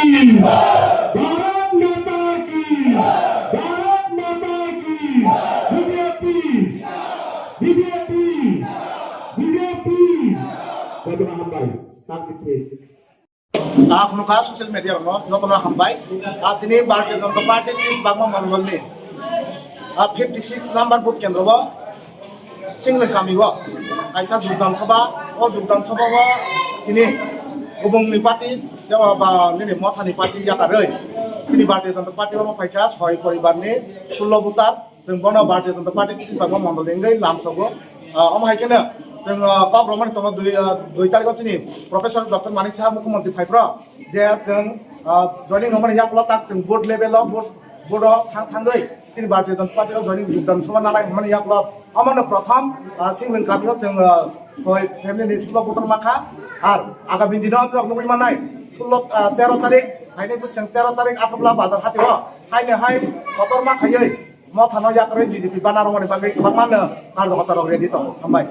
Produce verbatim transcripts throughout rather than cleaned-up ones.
भारत माता की, भारत माता की, BJP, BJP, BJP. Jotono hambai, tak sikhe. Ah, khunukha social media rokno jotono hambai. Ah, tini Bharatiya Janata Party tini bagma mandalni, ah, fifty six number booth kendro o Singleng kami o kaisa jogdan sabha, o jogdan sabha o tini kubungni party, jeba ba nini mothani party yakarwi tini Bharatiya Janata Party o phaikha soi poribarni sullo voter. Chwng bono Bharatiya Janata Party tini bagma mandalni wngwi lamsogo. Ah, omo hai kheno chwng, ah, kok romani tongo dui, ah, dui tarikh o chini Professor Doctor Manik Saha Mukhyamantri phaiphro je chwng, ah, joining romani yakulo tak chwng board level o board, board o thang thangwi chini Bharatiya Janata Party o joining jogdan sabha nanai hwnmani yakulo omono prothom, ah, Singleng kami o chwng, ah, soi family ni sullo voter mankha. Ar agami dino chwng nugwi mannai sullo, ah, tero tarikh, haini bwswng tero tarikh Athapla bazar hati o haino hai kotorma khaiwi mothano yakarwi B J P bana romani bagwi kwbangma no karjakatarok ready tongo. Hambai.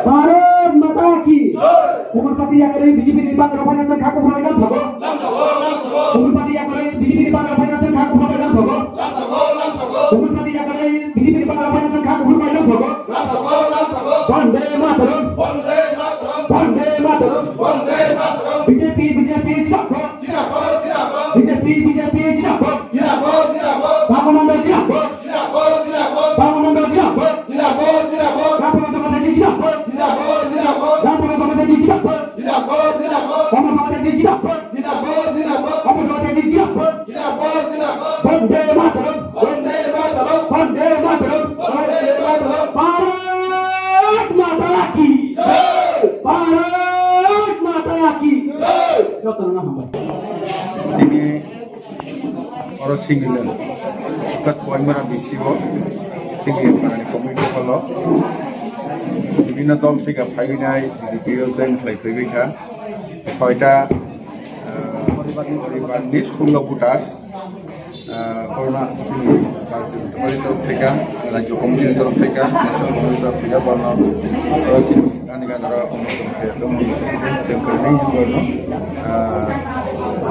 Bharat माता की। Umurpati yakarwi B J P ni bagwi rok phaina chwng kha kuphur bai lamsogo. Umurpati yakarwi B J P ni bagwi rok phaina chwng kha kuphur bai lamsogo. Umurpati yakarwi B J P ni bagwi rok phaina chwng kha kuphur bai lamsogo. Vande Mataram. Vande Mataram. B J P, B J P zindabad. B J P, B J P zindabad. Bhagwan Nanda zindabad. Bhagwan Nanda zindabad. Bhagwan Nanda zindabad. Bhagwan Nanda zindabad. Bhagwan Nanda zindabad. Bhagwan Nanda zindabad. Bhagwan Nanda zindabad. Bhagwan Nanda zindabad. Vande Mataram. Vande Mataram. Vande Mataram. Vande Mataram. Bharat Mata ki. Jai. Bharat Mata ki. Jai. Jotono hambai. Tini oro Singleng, Koimara B C o, Singleng Parani community hall o, bibhinno dol thika phaiwi nai, B J P o join khlai phaiwi kha. Soita, ah, poribarni sullo voter, ah, corona chini Bharatiya Janata Party torof theka, Rajya Committee ni torof theka, National Committee torof theka, borno, oro chini gani gani oro omo tong theka, tong theka, chwng kwrwini borno, ah,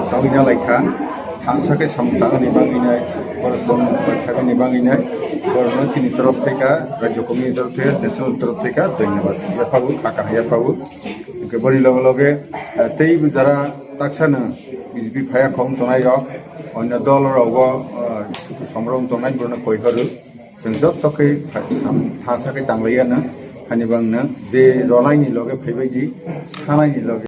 sawi na lai kha, thansa khe samung tangani bagwi nai, borok samung tangani bagwi nai, borno chini torof theka, Rajya Committee ni torof theka, National torof theka, dhonyabad. Yaphago, khaka yaphago. Hwnkhe boni loge loge, eh, tei jara taksano B J P phaiya khong tongnai rok, onyo dol rogo, eh, somrom tongnai borno koi horo. Chwng joto khe tha-, sam-, thansa khe tanglaiya no, hani bangno je ronaini loge phaibai di, sanaini loge.